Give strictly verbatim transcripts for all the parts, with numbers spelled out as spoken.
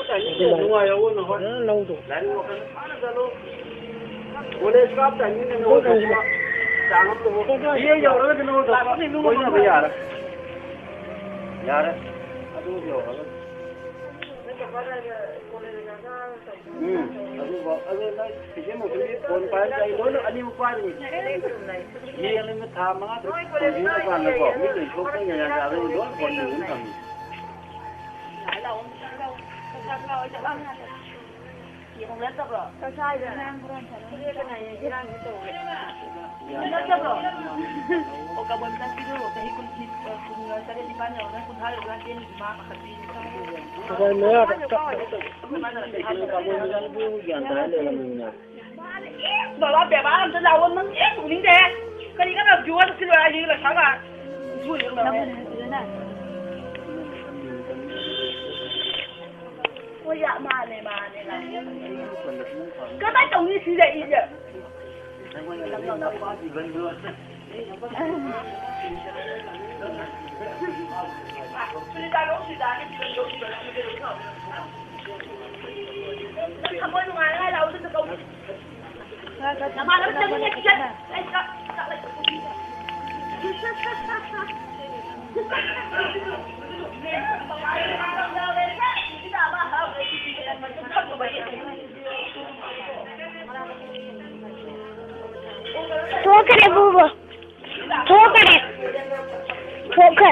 ꯅꯨꯡꯉꯥꯏꯍꯧꯕꯅ ꯍꯣꯏ꯫ ꯐꯖꯅ ꯂꯧꯗꯣ꯫ ꯂꯥꯏꯔꯤꯛ ꯋꯥꯈꯜ ꯐꯅ ꯆꯠꯂꯨ꯫ ꯀꯣꯂꯦꯖ ꯀꯥꯞ ꯇꯥꯏꯃꯤꯡꯗ ꯅꯉꯣꯟꯗ ꯊꯣꯛꯄ ꯆꯥꯡ ꯑꯃ ꯇꯧꯕ꯫ ꯍꯦꯛ ꯌꯧꯔꯒꯗꯤ ꯅꯉꯣꯟꯗ ꯊꯣꯛꯄ ꯀꯣꯏꯅꯕ ꯌꯥꯔꯦ꯫ ꯌꯥꯔꯦ꯫ ꯑꯗꯨ ꯌꯧꯔꯒ꯫ ꯎꯝ, ꯑꯗꯨꯐꯥꯎ꯫ ꯑꯗꯨ ꯅꯪ ꯁꯤꯒꯤ ꯃꯊꯛꯀꯤ ꯐꯣꯟ ꯄꯥꯏꯔꯗꯤ ꯑꯩ ꯂꯣꯏꯅ ꯑꯅꯤꯃꯛ ꯄꯥꯏꯔꯤꯅꯤ꯫ ꯌꯦꯡꯉꯤꯅꯦ ꯊꯥ ꯃꯉꯥ ꯇꯔꯨꯛ ꯐꯪꯗ꯭ꯔꯤꯀꯥꯟꯗꯀꯣ ꯃꯤ ꯂꯣꯏ ꯁꯣꯛꯄ ꯌꯥ-, ꯌꯥ-, ꯌꯥꯗꯕ ꯂꯣꯏ ꯐꯣꯟ ꯌꯦꯡꯉ ꯊꯝꯃꯤ꯫ ꯅꯠꯇꯕ꯭ꯔꯣ? ꯅꯠꯇꯕ꯭ꯔꯣ? ꯑꯣ, ꯀꯕꯣꯟ ꯆꯠꯄꯤꯗꯣ ꯆꯍꯤ ꯀꯨꯟ, ꯀꯨꯟ ꯇꯔꯦꯠ ꯅꯤꯄꯥꯟ ꯌꯧꯔꯒ ꯀꯨꯟꯊ꯭ꯔꯥ ꯌꯧꯔꯒ ꯆꯦꯟꯈꯤꯕ ꯃꯥ ꯄꯥꯈꯠꯄꯤ꯫ ꯀꯕꯣꯟ ꯃꯌꯥꯗ ꯀꯛ-, ꯀꯕꯣꯟ ꯃꯌꯥꯗ ꯀꯩꯅꯣ ꯀꯕꯣꯟ ꯃꯌꯥꯗ ꯒ꯭ꯌꯥꯟ ꯇꯥꯔ ꯂꯩꯔꯝꯃꯤꯅꯦ꯫ ꯕꯕꯥ, ꯕꯦꯕꯥꯔ ꯑꯝꯇ ꯂꯥꯛꯑꯣ, ꯅꯪ ꯍꯦꯛ ꯎꯅꯤꯡꯗꯦ꯫ ꯀꯔꯤ ꯀꯟꯅ ꯖꯨ ꯍꯥꯏꯗꯣ ꯁꯤꯜꯂꯣ ꯍꯥꯏꯁꯤ, ꯂꯩꯁꯥꯒ꯫ ꯏꯁꯣꯏ ꯌꯦꯡ ꯂꯥꯛꯑꯣ꯫ ꯍꯣꯏ, ꯌꯥ, ꯃꯥꯅꯦ, ꯃꯥꯅꯦ, ꯃꯥꯅꯦ꯫ ꯀꯃꯥꯏ ꯇꯧꯅꯤ ꯁꯤꯗ ꯑꯩꯁꯦ? ꯊꯃꯣꯏ ꯅꯨꯡꯉꯥꯏꯅ ꯂꯥꯛꯑꯣ, ꯑꯗꯨꯁꯨ ꯀꯧ꯫ ꯊꯣꯛꯈ꯭ꯔꯦ, ꯕꯨꯕꯣ꯫ ꯊꯣꯛꯈ꯭ꯔꯦ꯫ ꯊꯣꯛꯈ꯭ꯔꯦ꯫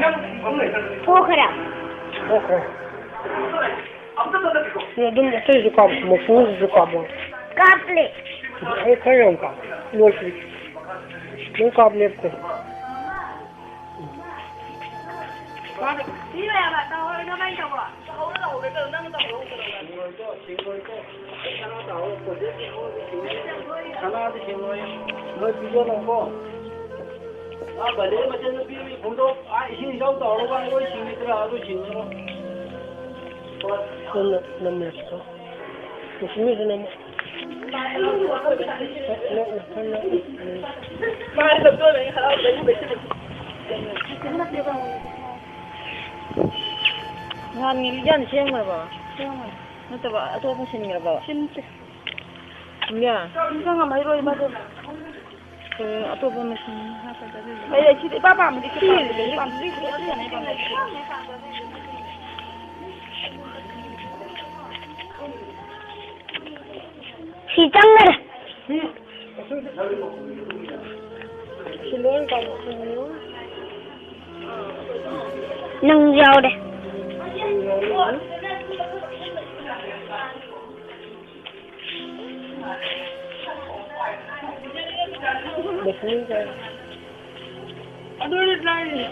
ꯊꯣꯛꯈ꯭ꯔꯦ꯫ ꯊꯣꯛꯈ꯭ꯔꯦ꯫ ꯁꯤ ꯑꯗꯨꯝ ꯑꯇꯩꯁꯨ ꯀꯥꯞꯄꯣ, ꯃꯈꯣꯡꯁꯤꯁꯨ ꯀꯥꯞꯄꯣ꯫ ꯀꯥꯞꯂꯦ꯫ ꯑꯩ ꯈꯔ ꯌꯥꯝ ꯀꯥꯞꯄꯣ꯫ ꯂꯣꯏꯁꯤ꯫ ꯑꯗꯨꯝ ꯀꯥꯞ ꯂꯦꯞꯇꯦ꯫ ꯁꯤ ꯂꯩꯔꯕ, ꯇꯧꯍꯧꯔꯣ, ꯀꯃꯥꯏꯅ ꯇꯧꯕ? ꯁꯅꯥꯗꯤ ꯁꯤꯡꯉꯣꯏ꯫ ꯅꯣꯏ ꯄꯤꯖꯅꯨꯀꯣ꯫ ꯑꯥ, ꯕꯂꯦ ꯃꯆꯟꯅꯨꯄꯤ ꯈꯣꯡꯗꯣꯛ, ꯑꯥ, ꯏꯁꯤꯡ ꯏꯆꯥꯎ ꯆꯥꯎꯔꯕ ꯂꯣꯏ ꯁꯤꯡꯉꯤꯗ꯭ꯔꯥ? ꯑꯗꯨ ꯁꯤꯡꯉꯤꯔꯣ? ꯅꯝꯃꯦ, ꯅꯝꯃꯦ꯫ ꯅꯝꯃꯦ, ꯅꯝꯃꯦ꯫ ꯅꯝꯃꯦ, ꯅꯝꯃꯦ꯫ ꯅꯍꯥꯟꯒꯤ ꯂꯤꯛꯌꯥꯟ ꯁꯦꯝꯈ꯭ꯔꯕꯣ? ꯁꯦꯝꯈ꯭ꯔꯦ꯫ ꯅꯠꯇꯕ ꯑꯇꯣꯞꯄ ꯁꯤꯟꯈ꯭ꯔꯕꯣ? ꯁꯤꯟꯗꯦ꯫ ꯁꯤꯟꯌꯥ? ꯁꯤꯟꯕ ꯉꯝꯃꯔꯣꯏ ꯃꯥꯗꯣ꯫ ꯀꯩꯅꯣ, ꯑꯇꯣꯞꯄ ꯃꯁꯤꯟ ꯍꯥꯞꯀꯗꯕ꯫ ꯂꯩ, ꯂꯩ, ꯁꯤꯗꯤ ꯏꯄꯥ ꯄꯥꯝꯕꯗꯤ ꯁꯤ ꯄꯥꯝꯗꯦ, ꯁꯤ ꯄꯥꯝꯗꯦ, ꯁꯤ ꯄꯥꯝꯗꯦ꯫ ꯁꯤ ꯆꯪꯈ꯭ꯔꯦ꯫ ꯅꯪ ꯌꯥꯎꯔꯦ꯫ ꯑꯗꯨꯗꯤ ꯂꯥꯏꯔꯤ꯫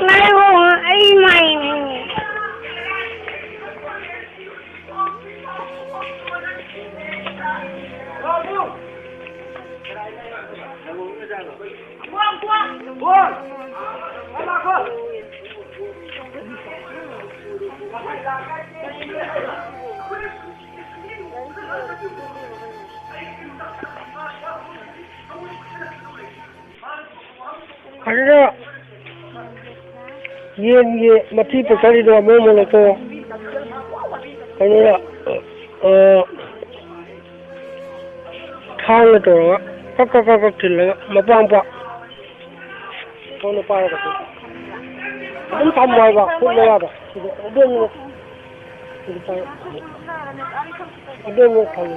ꯉꯥꯏꯈꯣ, ꯑꯩ ꯃꯥꯏ꯫ ꯑꯗꯨꯗ ꯌꯦꯟꯒꯤ ꯃꯊꯤ ꯄꯨꯊꯔꯤꯗꯣ ꯑꯃꯨꯛ ꯑꯃꯨꯛ ꯂꯧꯊꯣꯛꯑꯣ꯫ ꯀꯩꯅꯣꯗ, ꯑ, ꯊꯥꯡꯅ ꯇꯧꯔꯒ ꯀꯛ ꯀꯛ ꯀꯛ ꯀꯛ ꯊꯤꯜꯂꯒ ꯃꯄꯥ ꯃꯄꯥ꯫ ꯐꯣꯟꯗꯣ ꯄꯥꯏꯔꯒ ꯑꯗꯨꯝ, ꯑꯗꯨꯝ ꯊꯝꯃꯣ ꯍꯥꯏꯕ, ꯈꯨꯠ ꯃꯌꯥꯗ꯫ ꯁꯤꯗ ꯑꯗꯨꯝ, ꯁꯤꯗ ꯄꯥꯏꯔꯣ꯫ ꯑꯗꯨꯝ ꯊꯝꯃꯣ꯫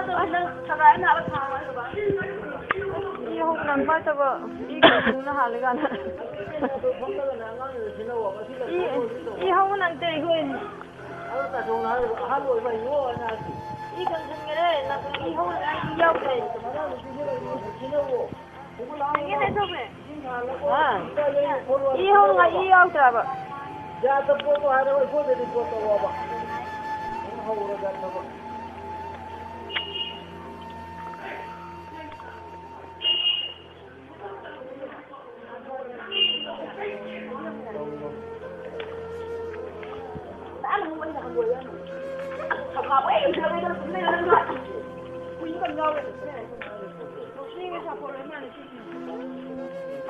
ꯏ ꯍꯧꯕ ꯅꯪ ꯀꯃꯥꯏꯅ ꯇꯧꯕ? ꯏ ꯀꯩꯅꯣꯅ ꯍꯥꯜꯂꯦ ꯀꯥꯟꯗ꯫ ꯏ, ꯏ ꯍꯧꯕ ꯅꯪ ꯇꯧꯔꯤ ꯍꯣꯏꯅꯤ꯫ ꯏ ꯀꯪꯁꯟꯈꯔꯦ, ꯅꯪ ꯏ ꯍꯧꯕ ꯅꯪ ꯏ ꯌꯥꯎꯗ꯭ꯔꯦ꯫ ꯍꯥ? ꯏ ꯍꯧꯅ ꯏ ꯌꯥꯎꯗ꯭ꯔꯕ? ꯌꯥꯗꯕ ꯄꯣꯠꯇꯣ ꯍꯥꯏꯔꯒ ꯑꯩꯈꯣꯏꯗꯗꯤ ꯄꯣꯠ ꯇꯧꯋꯣꯕ꯫ ꯑꯗꯨꯝ ꯍꯧꯔꯒ ꯊꯕꯛ꯫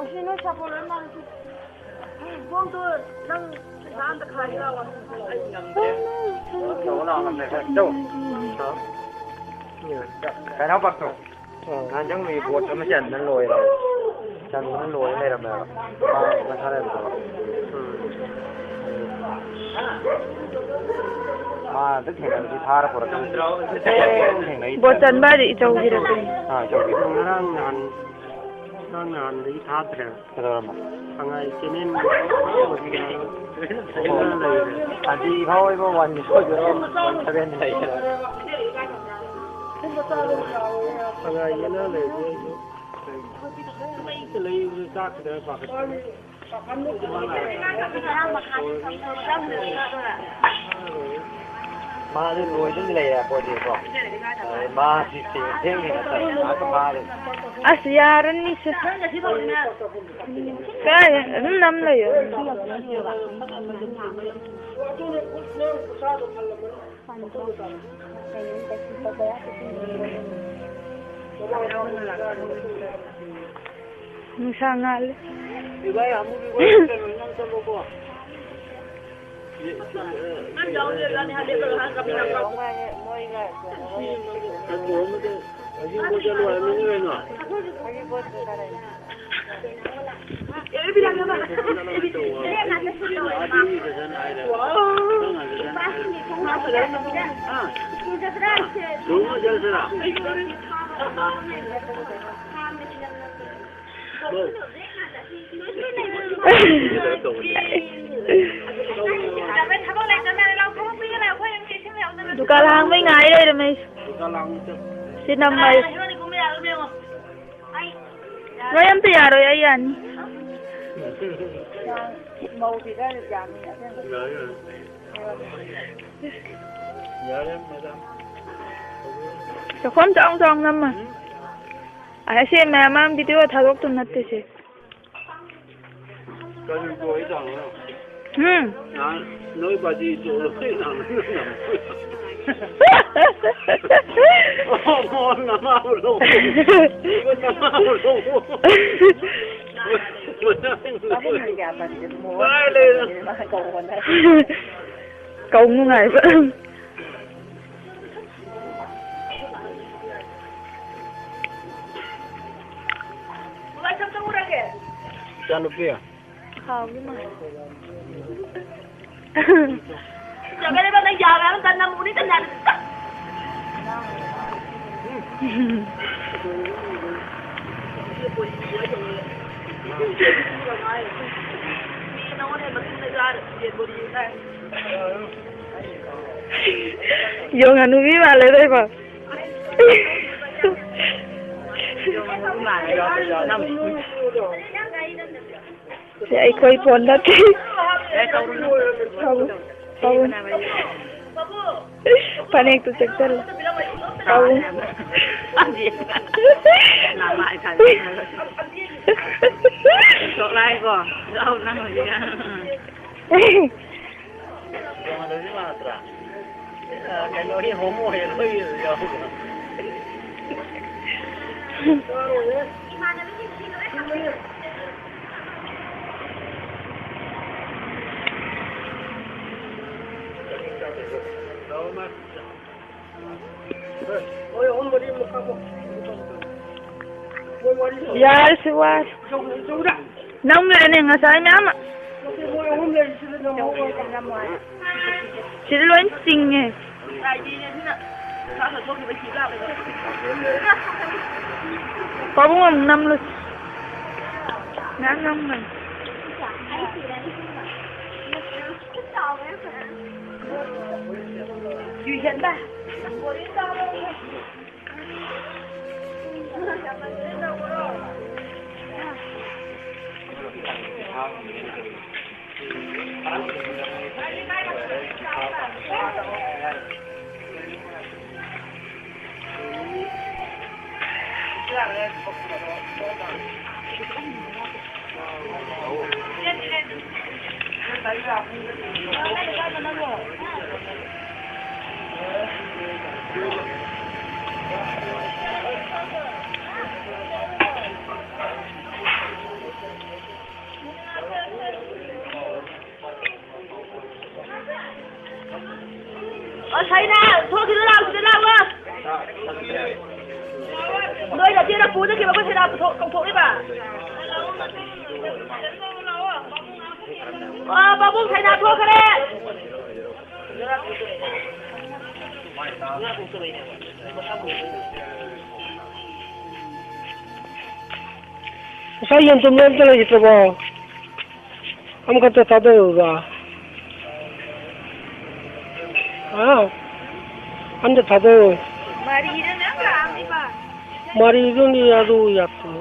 ꯑꯁꯤ ꯅꯣꯏ ꯁꯥꯄꯣꯟ ꯂꯣꯏ ꯃꯥꯡꯉꯦ꯫ ꯎꯝ, ꯕꯣꯝꯗꯣ ꯅꯪ ꯄꯩꯁꯥ ꯑꯝꯇ ꯈꯥꯏꯒꯦ ꯂꯥꯛꯑꯣ꯫ ꯑꯩ ꯉꯝꯗ꯭ꯔꯦ꯫ ꯇꯧ ꯂꯥꯛꯑꯣ, ꯉꯝꯗ꯭ꯔꯦ꯫ ꯇꯧ꯫ ꯀꯩꯅꯣ ꯄꯥꯛꯊꯣꯛ꯫ ꯅꯍꯥꯟ ꯆꯪꯕꯒꯤ ꯕꯣꯠ ꯑꯃ ꯆꯟꯗꯅ ꯂꯣꯏꯔꯦ꯫ ꯆꯟꯗꯅ ꯂꯣꯏꯔ ꯂꯩꯔꯝꯃꯦꯕ꯫ ꯃꯥ ꯃꯁꯥ ꯂꯩꯔꯝꯗꯕ꯫ ꯎꯝ꯫ ꯃꯥ ꯍꯟꯗꯛ ꯊꯦꯡꯅꯕꯗꯤ ꯊꯥꯔ ꯄꯨꯔꯛꯀꯅꯤ꯫ ꯊꯦꯡ ꯊꯦꯡꯅꯩ꯫ ꯕꯣꯠ ꯆꯟꯕ ꯍꯥꯏꯗꯤ ꯏꯆꯧꯒꯤꯔ ꯀꯩꯅꯣ? ꯑꯥ, ꯏꯆꯧꯒꯤ꯫ ꯉꯔꯥꯡ ꯅꯍꯥꯟ, ꯉꯔꯥꯡ ꯅꯍꯥꯟꯗꯒꯤ ꯊꯥꯗ꯭ꯔꯦ꯫ ꯀꯩꯗꯧꯔꯝꯃꯣ? ꯁꯉꯥꯏ ꯀꯦꯅꯦꯜ ꯂꯩꯔꯦ꯫ ꯑꯗꯤ ꯐꯥꯎ ꯏꯕꯣ ꯋꯥꯟ ꯁꯣꯏꯗꯣꯏꯔꯣ? ꯋꯥꯟ ꯁꯚꯦꯟ ꯂꯩꯔꯦ꯫ ꯁꯉꯥꯏ ꯀꯦꯅꯦꯜ ꯂꯩꯔꯦ꯫ ꯂꯩꯕꯗ ꯆꯥꯛ ꯈꯤꯇꯪ ꯄꯥꯈꯠꯄ꯫ ꯃꯥꯗꯤ ꯂꯣꯏꯗꯨꯝ ꯂꯩꯔꯦ ꯑꯩꯈꯣꯏꯗꯤꯀꯣ꯫ ꯃꯥꯗꯤ ꯊꯦꯡ ꯊꯦꯡ ꯊꯦꯡꯅ ꯆꯠꯂꯦ꯫ ꯉꯥꯏꯍꯥꯛꯇ ꯐꯥꯔꯦ꯫ ꯑꯁ, ꯌꯥꯔꯅꯤꯁꯦ꯫ ꯀꯥꯏ ꯑꯗꯨꯝ ꯅꯝ ꯂꯩꯌꯣ꯫ ꯅꯨꯡꯁꯥ ꯉꯥꯜꯂꯦ꯫ ꯗꯨꯀꯥꯟ ꯍꯥꯡꯕꯩ ꯉꯥꯏ ꯂꯩꯔꯝꯃꯦ ꯑꯩꯁꯨ꯫ ꯗꯨꯀꯥꯟ ꯍꯥꯡꯕ ꯆꯠ- ꯁꯤ ꯅꯝꯃꯒꯦ꯫ ꯅꯣꯏ ꯑꯝꯇ ꯌꯥꯔꯣꯏ, ꯑꯩ ꯌꯥꯅꯤ꯫ ꯌꯥꯔꯦ, ꯌꯥꯔꯦ꯫ ꯌꯥꯔꯦ, ꯃꯦꯗꯥꯝ꯫ ꯆꯥꯛꯈꯣꯝ ꯆꯥꯎ ꯆꯥꯎ ꯅꯝꯃ꯫ ꯎꯝ꯫ ꯑꯁꯤ ꯃꯌꯥꯝ ꯑꯃ ꯚꯤꯗꯤꯑꯣ ꯊꯥꯗꯣꯛꯇꯧ ꯅꯠꯇꯦ ꯁꯦ꯫ ꯀꯔꯤ ꯇꯧꯔꯤ ꯖꯥꯠꯅꯣ? ꯎꯝ꯫ ꯅꯍꯥꯟ ꯅꯣꯏ ꯄꯥꯔꯇꯤ ꯆꯣꯡꯂꯛꯄꯩ ꯅꯍꯥꯟ ꯅꯪ ꯅꯝ-, ꯑꯣ, ꯃꯣꯟ ꯅꯃꯥ ꯎꯔꯣ꯫ ꯃꯣꯟ ꯅꯃꯥ ꯎꯔꯣ꯫ ꯀꯥꯏ ꯂꯩꯔꯤꯅꯣ? ꯀꯧ ꯅꯨꯡꯉꯥꯏꯕ꯫ ꯏꯆꯥꯅꯨꯄꯤ꯫ ꯍꯥꯎꯗꯤ ꯃꯥꯜꯂꯦ꯫ ꯌꯣꯡ ꯍꯅꯨꯕꯤ ꯃꯥꯜꯂꯦꯗ ꯏꯕꯣ꯫ ꯁꯤ ꯑꯩꯈꯣꯏ ꯐꯣꯟ ꯅꯠꯇꯦ꯫ ꯇꯧ-, ꯇꯧ꯫ ꯐꯅꯦꯛꯇꯨ ꯆꯦꯛꯁꯜꯂꯨ꯫ ꯇꯧ꯫ ꯆꯣꯛꯂꯥꯏꯀꯣ꯫ ꯂꯥꯎ ꯅꯪ ꯍꯧꯖꯤꯛ꯫ ꯀꯩꯅꯣꯒꯤ ꯍꯣꯃꯣ ꯍꯦꯔꯣꯒꯤ ꯌꯥꯎꯕ꯫ ꯌꯥꯔꯦꯁꯦ, ꯋꯥꯔꯦ꯫ ꯅꯝꯈ꯭ꯔꯦꯅꯦ ꯉꯁꯥꯏ ꯃꯌꯥꯝ ꯑꯃ꯫ ꯁꯤꯗ ꯂꯣꯏ ꯆꯤꯡꯉꯦ꯫ ꯄꯥꯕꯨꯡ ꯑꯃꯨꯛ ꯅꯝꯂꯨ꯫ ꯃꯌꯥꯝ ꯅꯝꯈ꯭ꯔꯦ꯫ ꯑꯣ, ꯁꯩꯅꯥ, ꯊꯣꯛꯈꯤꯅꯨ, ꯂꯥꯎ, ꯁꯤꯗ ꯂꯥꯎꯑꯣ꯫ ꯅꯣꯏ ꯅꯆꯦꯅ ꯄꯨ ꯆꯠꯈꯤꯕ ꯑꯩꯈꯣꯏ ꯁꯩꯅꯥ ꯄꯨꯊꯣꯛ-, ꯀꯧꯊꯣꯛꯂꯤꯕ꯫ ꯑꯣ, ꯄꯥꯕꯨꯡ ꯁꯩꯅꯥ ꯊꯣꯛꯈ꯭ꯔꯦ꯫ ꯉꯁꯥꯏ ꯌꯦꯟ ꯇꯨꯝꯕ ꯑꯝꯇ ꯂꯩꯇ꯭ꯔꯕꯣ? ꯑꯃꯈꯛꯇ ꯊꯥꯗꯧꯔꯤꯕ? ꯍꯥ? ꯑꯝꯇ ꯊꯥꯗꯧ꯫ ꯃꯔꯤꯗ ꯃꯌꯥꯝ ꯂꯥꯛꯑꯝꯅꯤꯕ꯫ ꯃꯔꯤꯗꯨꯅꯤ ꯑꯗꯨ ꯌꯥꯛꯄꯗꯣ꯫